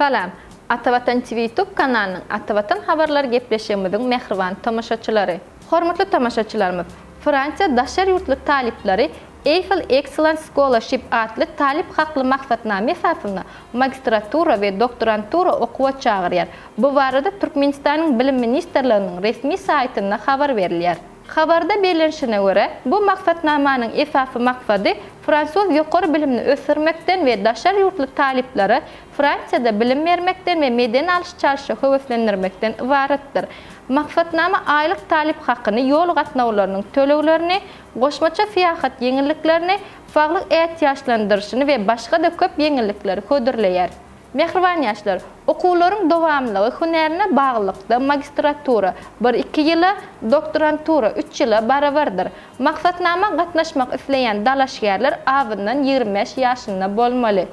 Salam! Atavatan TV YouTube kanalynyň Atavatan habarlar gepleşigimiziň mähriban tomaşaçylary! Hormatly tomaşaçylarymyz, Fransiýa daşary ýurtly talyplary Eiffel Excellence Scholarship atly talyp hakly maksatnama esasynda magistratura we doktorantura okuwa çagyrýar. Bu barada Türkmenistanyň Bilim ministrliginiň resmi saýtynda habar berilýär. Habarda bellenişine görä, bu maksatnamanyň esasy maksady fransuz ýokary bilimini ösdürmekden we daşary ýurtly talyplara Fransiýada bilim bermekden we medeni alyş-çalşy höweslendirmekden ybaratdyr. Maksatnama aýlyk talyp hakyny, ýol gatnawlarynyň töleglerini, goşmaça syýahat ýeňilliklerini, saglyk ätiýaçlandyryşyny we başga-da köp ýeňillikleri hödürleýär. Mähriban ýaşlar, okuwlaryň dowamlygy hünärine baglylykda magistratura, bir-iki ýyla, doktorantura, üç ýyla barabardyr. Maksatnama gatnaşmak isleýän dalaşgärler azyndan 25 ýaşynda bolmaly.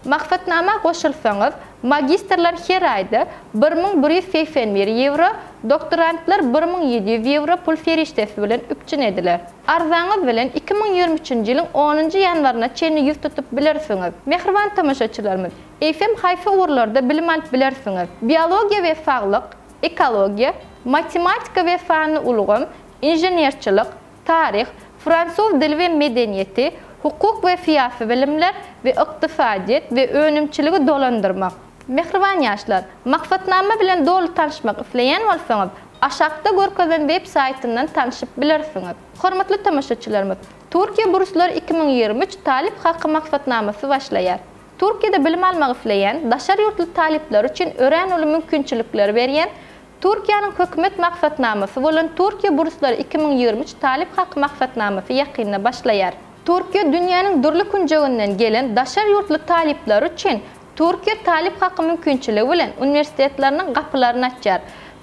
Maksatnama goşulsaňyz, magistrler her aýda 1181 ýewro, doktorantlar 1700 ýewro pul serişdesi bilen üpjün ediler. Arzaňyz bilen 2023-nji ýylyň onunjy ýanwaryna çenli ýüz tutup bilersiňiz. Mähriban tomaşaçylarymyz, eýsem haýsy ugurlarda bilim alyp bilersiňiz? Biologiýa we saglyk, ekologiýa, matematika we sanly ulgam, inženerçilik, taryh, fransuz dili we medeniýeti, hukuk we syýasy bilimler we ykdysadyýet we önümçiligi dolandyrmak. Mähriban ýaşlar, maksatnama bilen doly tanyşmak isleýän bolsaňyz, aşakda görkezen web saýtyndan tanşyp bilersiňiz. Hormatly tomaşaçylarymyz, Türkiýe burslary 2023 talyp haky maksatnamasy başlaýar. Türkiýede bilim almak isleýän daşary ýurtly talyplar üçin örän uly mümkinçilikleri berýän Türkiýäniň hökümet maksatnamasy bolan Türkiýe burslary 2023 talyp haky maksatnamasy ýakynda başlaýar. Türkiýe dünýäniň dürli künjeginden gelen daşary ýurtly talyplar üçin Türkiýe talyp haky mümkinçiligi bilen uniwersitetleriniň gapylaryny açýar.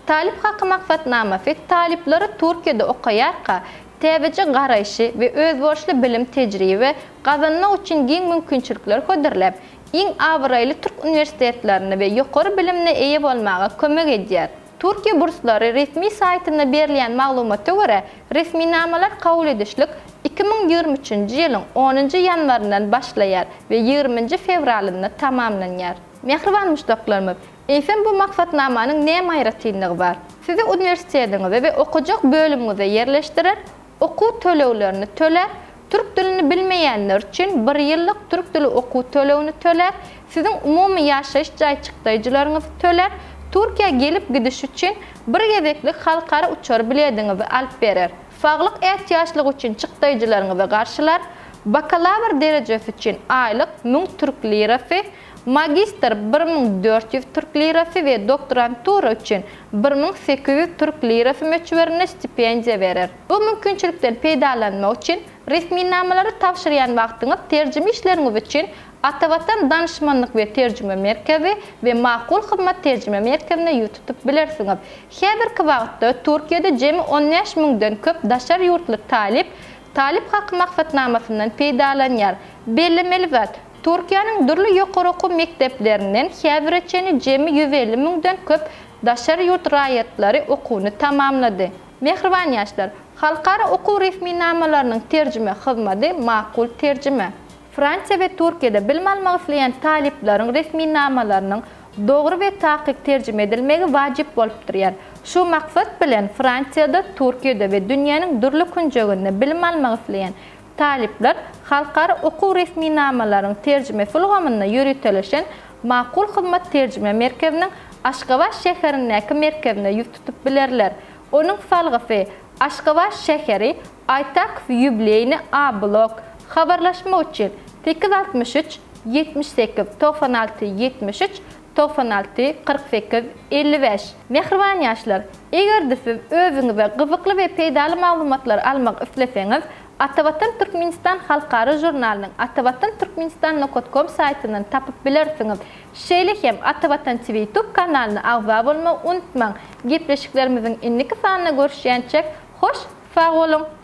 Talyp haky maksatnamasy talyplara Türkiýede okaýarka täzeçe garaýşy we özboluşly bilim-tejribe gazanmak üçin giň mümkinçilikleri hödürläp, iň abraýly türk uniwersitetlerinde we ýokary bilimine eýe bolmaga kömek edýär. Türkiýe burslary resmi saýtynda berilýän maglumata görä, resminamalar kabul edişlik 2023-nji ýylyň onunjy ýanwaryndan başlaýar we ýigriminji fewralynda tamamlanýar. Mähriban muşdaklarymyz, eýsem bu maksatnamanyň näme aýratynlygy bar? Sizi uniwersitetiňize we okajak bölümiňize ýerleşdirer, Okuw töleglerini tölär, türk dilini bilmeýänler üçin bir ýyllyk türk dili okuw tölegini tölär, siziň umumy ýaşaýyş jaý çykdaýjylaryňyzy tölär, Türkiýä gelip gidiş üçin bir gezeklik halkara uçar bilediňizi alyp berer, saglyk ätiýaçlygy üçin çykdaýjylaryňyzy garşylar, bakalawr derejesi üçin aýlyk 1000 türk lirasy, magistr 1400 türk lirasy we doktorantura üçin 1800 türk lirasy möçberinde stipendiýa berer. Bu mümkinçilikden peýdalanmak üçin resminamalary tabşyrýan wagtyňyz terjime işleriňiz üçin Atavatan danyşmanlyk we terjime merkezi we Makul hyzmat terjime merkezine ýüz tutup bilersiňiz. Häzirki wagtda Türkiýede jemi 15 müňden köp daşary ýurtly talyp Talyp haky maksatnamasyndan peýdalanýar. Bellemeli zat, Türkiýäniň dürli ýokary okuw mekdeplerinden häzire çenli jemi 150 müňden köp daşary ýurt raýatlary okuwyny tamamlady. Mähriban ýaşlar, halkara okuw resminamalarynyň terjime hyzmady Makul terjime. Fransiýa we Türkiýede bilim almak isleýän talyplaryň resminamalarynyň dogry we takyk terjime edilmegi wajyp bolup durýar. Şu maksat bilen Fransiýada, Türkiýede we dünýäniň dürli künjeginde bilim almak isleýän talyplar halkara okuw resminamalaryň terjimesi ulgamynda ýöriteleşen Makul hyzmat terjime merkeziniň Aşgabat şäherindäki merkezine ýüz tutup bilerler. Onuň salgysy, Aşgabat şäheri, Aýtakow ýubleýni A blok. Habarlaşmak üçin, 863 78 96 73 96 48 55. Mähriban ýaşlar, eger-de siz özüňize gyzykly we peýdaly maglumatlary almak isleseňiz, Atavatan Türkmenistan halkara žurnalynyň Atavatan Türkmenistan nokat kom saýtyndan tapyp bilersiňiz. Şeýle hem Atavatan TV YouTube kanalyna agza bolmagy unutmaň. Gepleşiklerimiziň indiki sanynda görüşýänçäk, hoş sag boluň!